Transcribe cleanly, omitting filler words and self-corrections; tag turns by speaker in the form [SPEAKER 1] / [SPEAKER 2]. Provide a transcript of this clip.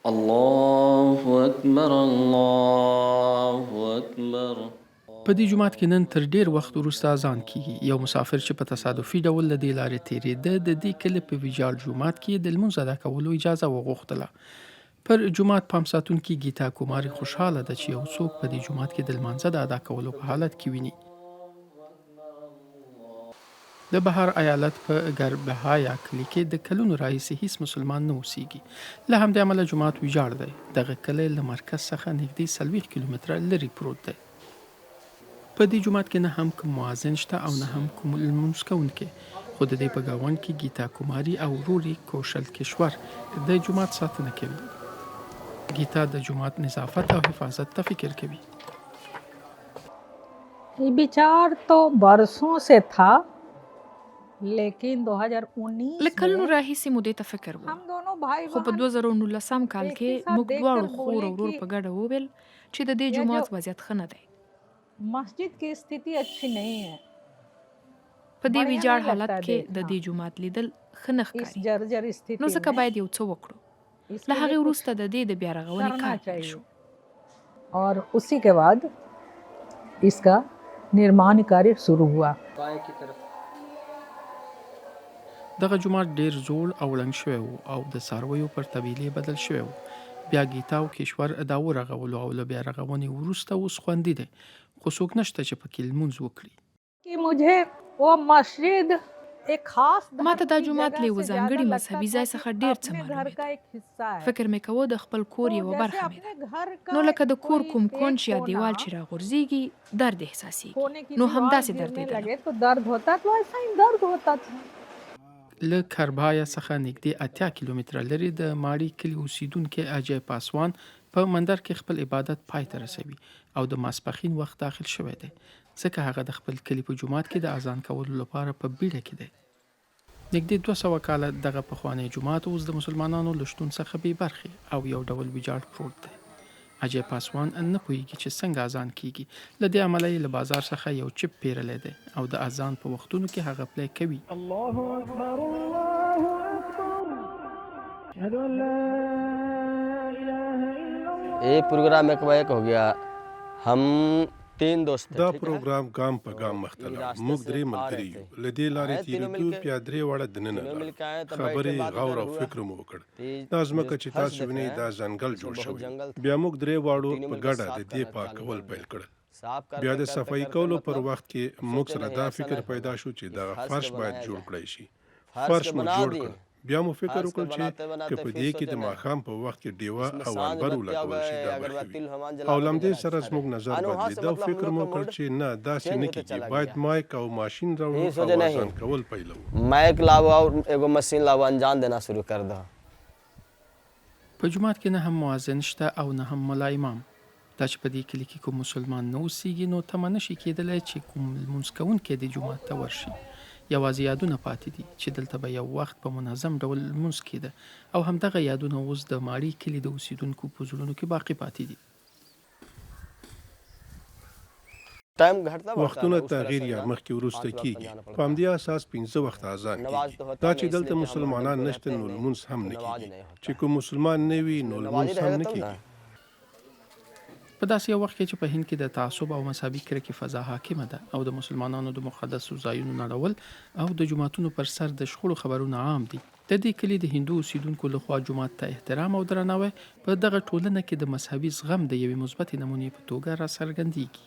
[SPEAKER 1] الله اکبر الله اکبر.
[SPEAKER 2] په دې جومات کې نن تر ډېر وخت وروسته اذان کېږي. یو مسافر چې په تصادفي ډول له دې لارې تېرېده، د دې کلي په ویجاړ جومات کې یې د لمونځ ادا کولو اجازه وغوښتله. پر جومات پام ساتونکې ګیتا کوماري خوشحاله ده چې یو څوک په دې جومات کې د لمانځه د ادا کولو په حالت کې ویني. د بهار ایالت په ګربهایا کلي کې د کلونو راهیسې هیڅ مسلمان نه اوسیږي. له همدې امله جومات ویجاړ دی. دغه کلی له مرکز څخه نږدې 40 کیلومتره لرې پروت دی. په دې جومات کې نه هم کوم مؤذن شته او نه هم کوم لمونځ کوونکی. خو د دې په ګاونډ کې ګیتا کوماري او ورور یې کوشل کشور د جومات ساتنه کوي. ګیتا د جومات نظافت او حفاظت ته فکر کوي.
[SPEAKER 3] ये विचार तो बरसों से था लेकिन 2019
[SPEAKER 4] له کلونو
[SPEAKER 3] में
[SPEAKER 4] راهیسې مو دې ته فکر و،
[SPEAKER 3] हम दोनों भाई
[SPEAKER 4] خو په
[SPEAKER 3] बहन
[SPEAKER 4] 2019 کال
[SPEAKER 3] एक
[SPEAKER 4] کې
[SPEAKER 3] ही साथ
[SPEAKER 4] موږ
[SPEAKER 3] देखकर
[SPEAKER 4] دواړو خور
[SPEAKER 3] बोले
[SPEAKER 4] او ورور
[SPEAKER 3] कि
[SPEAKER 4] په ګډه وویل چې د دې
[SPEAKER 3] यह जो
[SPEAKER 4] جومات وضعیت ښه نه دی.
[SPEAKER 3] मस्जिद की स्थिति अच्छी नहीं है
[SPEAKER 4] په دې
[SPEAKER 3] बढ़िया
[SPEAKER 4] ویجاړ
[SPEAKER 3] नहीं
[SPEAKER 4] حالت
[SPEAKER 3] लगता है
[SPEAKER 4] کې د
[SPEAKER 3] देखना
[SPEAKER 4] دې جومات لیدل ښه نه
[SPEAKER 3] इस
[SPEAKER 4] ښکاري،
[SPEAKER 3] जर्जर
[SPEAKER 4] نو
[SPEAKER 3] स्थिति
[SPEAKER 4] ځکه
[SPEAKER 3] में
[SPEAKER 4] باید یو څه وکړو. له
[SPEAKER 3] इसके लिए
[SPEAKER 4] هغې
[SPEAKER 3] कुछ
[SPEAKER 4] وروسته د دې د بیارغونې
[SPEAKER 3] करना
[SPEAKER 4] کار پیل
[SPEAKER 3] चाहिए
[SPEAKER 4] شو.
[SPEAKER 3] اور اسی کے بعد اس کا نرمان کاریہ شروع هوا.
[SPEAKER 2] دغه جومات ډېر زوړ او ړنګ شوی و او د څارویو پر طبیلې بدل شوی و. بیا ګیتا او کیشور دا ورغولو او له بیا رغونې وروسته اوس خوندي دی، خو څوک نشته چې پکې لمونځ وکړي.
[SPEAKER 3] کہ مجھے وہ مسجد ایک خاص
[SPEAKER 4] ماته
[SPEAKER 3] دھرم
[SPEAKER 4] دا
[SPEAKER 3] کی
[SPEAKER 4] جومات
[SPEAKER 3] جگہ
[SPEAKER 4] له یوه
[SPEAKER 3] سے زیادہ
[SPEAKER 4] ځانګړي
[SPEAKER 3] لگتا
[SPEAKER 4] مذهبي
[SPEAKER 3] تھا
[SPEAKER 4] ځای
[SPEAKER 3] کہ
[SPEAKER 4] څخه ډېر څه
[SPEAKER 3] اپنے گھر
[SPEAKER 4] معلومېده.
[SPEAKER 3] کا ایک حصہ ہے.
[SPEAKER 4] فکر مې کاوه د خپل کور
[SPEAKER 3] تو
[SPEAKER 4] یوه
[SPEAKER 3] جیسے
[SPEAKER 4] برخه مې
[SPEAKER 3] اپنے
[SPEAKER 4] ده.
[SPEAKER 3] گھر کا
[SPEAKER 4] نو لکه د کور
[SPEAKER 3] کوئی
[SPEAKER 4] کوم
[SPEAKER 3] ایک
[SPEAKER 4] کونج یا
[SPEAKER 3] کونا
[SPEAKER 4] دیوال چې راغورځېږي، درد احساسېږي.
[SPEAKER 3] کونے کی
[SPEAKER 4] نو
[SPEAKER 3] دیوار
[SPEAKER 4] همداسې
[SPEAKER 3] گرنے
[SPEAKER 4] دردېدلم.
[SPEAKER 3] لگے تو درد ہوتا تو ایسا ہی درد ہوتا تھا.
[SPEAKER 2] له کربایا څخه نږدې 80 کیلومتره لرې د ماړي کلي اوسېدونکی اجای پاسوان په مندر کې خپل عبادت پای ته رسوي او د ماسپښین وخت داخل شوی دی، ځکه هغه د خپل کلي په جومات کې د اذان کولو لپاره په بیړه کې دی. نږدې 200 کاله دغه پخوانی جومات اوس د مسلمانانو له شتون څخه بې برخې او یو ډول ویجاړ پروت دی. اجای پاسوان نه پوهیږي چې څنګه اذان کیږي، له دې امله یې له بازار څخه یو چپ پیرلی دی او د اذان په وختونو کې هغه پلی کوي.
[SPEAKER 1] الله اکبر الله اکبر اشهد ان لا اله الا الله.
[SPEAKER 5] یہ پروگرام ایک ایک ہو گیا هم تین دوست تھے
[SPEAKER 6] دا
[SPEAKER 5] ٹھیک ہے
[SPEAKER 6] پروګرام ګام په ګام مخته
[SPEAKER 5] تو
[SPEAKER 6] لاړ.
[SPEAKER 5] راستے
[SPEAKER 6] موږ
[SPEAKER 5] سے
[SPEAKER 6] درې
[SPEAKER 5] آ رہے
[SPEAKER 6] ملګري
[SPEAKER 5] تھے
[SPEAKER 6] یو. له دې لارې
[SPEAKER 5] آئے تینوں
[SPEAKER 6] تېرېدو،
[SPEAKER 5] مل کے
[SPEAKER 6] بیا درې واړه دننه
[SPEAKER 5] تینوں مل
[SPEAKER 6] لاړو.
[SPEAKER 5] کے آئے تو
[SPEAKER 6] خبرې،
[SPEAKER 5] بیٹھے بات
[SPEAKER 6] غور
[SPEAKER 5] کر
[SPEAKER 6] او
[SPEAKER 5] ہوا
[SPEAKER 6] فکر مو وکړ.
[SPEAKER 5] تی
[SPEAKER 6] دا
[SPEAKER 5] جو
[SPEAKER 6] ځمکه چې
[SPEAKER 5] فرش
[SPEAKER 6] تاسو
[SPEAKER 5] دیکھ
[SPEAKER 6] وینئ
[SPEAKER 5] رہے ہیں
[SPEAKER 6] دا ځنګل
[SPEAKER 5] اس
[SPEAKER 6] جوړ
[SPEAKER 5] میں بہت
[SPEAKER 6] شوی و.
[SPEAKER 5] جنگل تھا
[SPEAKER 6] بیا موږ درې واړو
[SPEAKER 5] تینوں
[SPEAKER 6] په
[SPEAKER 5] مل کے
[SPEAKER 6] ګډه
[SPEAKER 5] صاف
[SPEAKER 6] د دې
[SPEAKER 5] کرنا چالو
[SPEAKER 6] پاکول
[SPEAKER 5] کر
[SPEAKER 6] پیل
[SPEAKER 5] دیا
[SPEAKER 6] کړل.
[SPEAKER 5] صاف
[SPEAKER 6] بیا
[SPEAKER 5] کرتے
[SPEAKER 6] د
[SPEAKER 5] کرتے
[SPEAKER 6] صفايي
[SPEAKER 5] کرتے
[SPEAKER 6] کولو پر
[SPEAKER 5] مطلب
[SPEAKER 6] وخت کې موږ
[SPEAKER 5] سوچے
[SPEAKER 6] سره
[SPEAKER 5] نہیں
[SPEAKER 6] دا
[SPEAKER 5] ایسا
[SPEAKER 6] فکر
[SPEAKER 5] نہیں
[SPEAKER 6] پیدا
[SPEAKER 5] ہوگا
[SPEAKER 6] شو چې
[SPEAKER 5] کہ
[SPEAKER 6] دغه
[SPEAKER 5] فرش
[SPEAKER 6] فرش
[SPEAKER 5] کے
[SPEAKER 6] باید
[SPEAKER 5] بنایا
[SPEAKER 6] جوړ
[SPEAKER 5] جائے
[SPEAKER 6] کړای شي.
[SPEAKER 5] فرش
[SPEAKER 6] فرش
[SPEAKER 5] کے
[SPEAKER 6] مو
[SPEAKER 5] بنا
[SPEAKER 6] جوړ
[SPEAKER 5] دیے
[SPEAKER 6] کړ. بیا مو فکر
[SPEAKER 5] فرش کے
[SPEAKER 6] وکړ چې
[SPEAKER 5] بناتے
[SPEAKER 6] که
[SPEAKER 5] بناتے
[SPEAKER 6] په
[SPEAKER 5] پھر
[SPEAKER 6] دې کې
[SPEAKER 5] سوچے
[SPEAKER 6] د
[SPEAKER 5] نہیں
[SPEAKER 6] ماښام په وخت کې ډیوه
[SPEAKER 5] اس میں
[SPEAKER 6] او
[SPEAKER 5] سانجھ
[SPEAKER 6] عنبر
[SPEAKER 5] بتیاں
[SPEAKER 6] ولګول شي
[SPEAKER 5] گئے
[SPEAKER 6] دا به ښه
[SPEAKER 5] اگربتی
[SPEAKER 6] وي.
[SPEAKER 5] ہمان
[SPEAKER 6] او
[SPEAKER 5] جلاوے
[SPEAKER 6] له
[SPEAKER 5] تو
[SPEAKER 6] همدې
[SPEAKER 5] ذرا
[SPEAKER 6] سره
[SPEAKER 5] اچھا
[SPEAKER 6] زموږ
[SPEAKER 5] رہے
[SPEAKER 6] نظر
[SPEAKER 5] آن وہاں سے
[SPEAKER 6] بدلېده او
[SPEAKER 5] مطلب ہم
[SPEAKER 6] فکر
[SPEAKER 5] لوگ
[SPEAKER 6] مو
[SPEAKER 5] کا
[SPEAKER 6] وکړ
[SPEAKER 5] موڈ
[SPEAKER 6] چې نه داسې
[SPEAKER 5] چینج
[SPEAKER 6] نه
[SPEAKER 5] ہوتے
[SPEAKER 6] کېږي،
[SPEAKER 5] چلا
[SPEAKER 6] باید
[SPEAKER 5] گیا
[SPEAKER 6] مایک او ماشین
[SPEAKER 5] پھر
[SPEAKER 6] راوړو او
[SPEAKER 5] سوچے نہیں
[SPEAKER 6] اذان کول پیلوو.
[SPEAKER 5] مائک لاو اور ایگو مشین لاو انجان دینا شروع کر دو.
[SPEAKER 2] په جومات کې نه هم مؤذن شته او نه هم ملا امام. دا چې په دې کلي کې کوم مسلمان نه اوسېږي، نو تمه نه شي کېدلی چې کوم لمونځ کوونکی دې جومات ته ورشي. یوازې یادونه پاتې دي چې دلته به یو وخت په منظم ډول لمونځ کېده او همدغه یادونه اوس د ماړي کلي د اوسېدونکو په زړونو کې باقي پاتې دي.
[SPEAKER 5] ټایم ګھټتا بڑھتا
[SPEAKER 6] وختونه
[SPEAKER 5] نا اس طرح
[SPEAKER 6] تغیر
[SPEAKER 5] سے
[SPEAKER 6] یا
[SPEAKER 5] انجان
[SPEAKER 6] مخکې وروسته
[SPEAKER 5] پانچ وقت
[SPEAKER 6] کیږي.
[SPEAKER 5] انجان
[SPEAKER 6] په
[SPEAKER 5] پڑتا
[SPEAKER 6] همدې
[SPEAKER 5] ہے
[SPEAKER 6] اساس پنځه وخته اذان
[SPEAKER 5] نواز
[SPEAKER 6] کیږي.
[SPEAKER 5] تو ہوتا
[SPEAKER 6] دا
[SPEAKER 5] نہیں
[SPEAKER 6] چې
[SPEAKER 5] اس
[SPEAKER 6] دلته
[SPEAKER 5] لیے کہ ہم محرم
[SPEAKER 6] مسلمانان
[SPEAKER 5] کو
[SPEAKER 6] نشته
[SPEAKER 5] رہتے
[SPEAKER 6] نو
[SPEAKER 5] نہیں
[SPEAKER 6] لمونځ هم
[SPEAKER 5] تو
[SPEAKER 6] نه
[SPEAKER 5] نواز
[SPEAKER 6] کیږي.
[SPEAKER 5] نہیں
[SPEAKER 6] چې
[SPEAKER 5] ہوتا
[SPEAKER 6] کوم مسلمان نه وي
[SPEAKER 5] ہے
[SPEAKER 6] نو
[SPEAKER 5] نوازی
[SPEAKER 6] لمونځ
[SPEAKER 5] رہے
[SPEAKER 6] هم
[SPEAKER 5] گا
[SPEAKER 6] نه
[SPEAKER 5] تب نا
[SPEAKER 6] کیږي.
[SPEAKER 2] په داسې یو وخت کې چې په هند کې د تعصب او مذهبي کرکې فضا حاکمه ده او د مسلمانانو د مقدسو ځایونو نړول او د جوماتونو پر سر د شخړو خبرونه عام دي، د دې کلي د هندو اوسېدونکو له خوا جومات ته احترام او درناوی په دغه ټولنه کې د مذهبي زغم د یوې مثبتې نمونې په توګه راڅرګندېږي.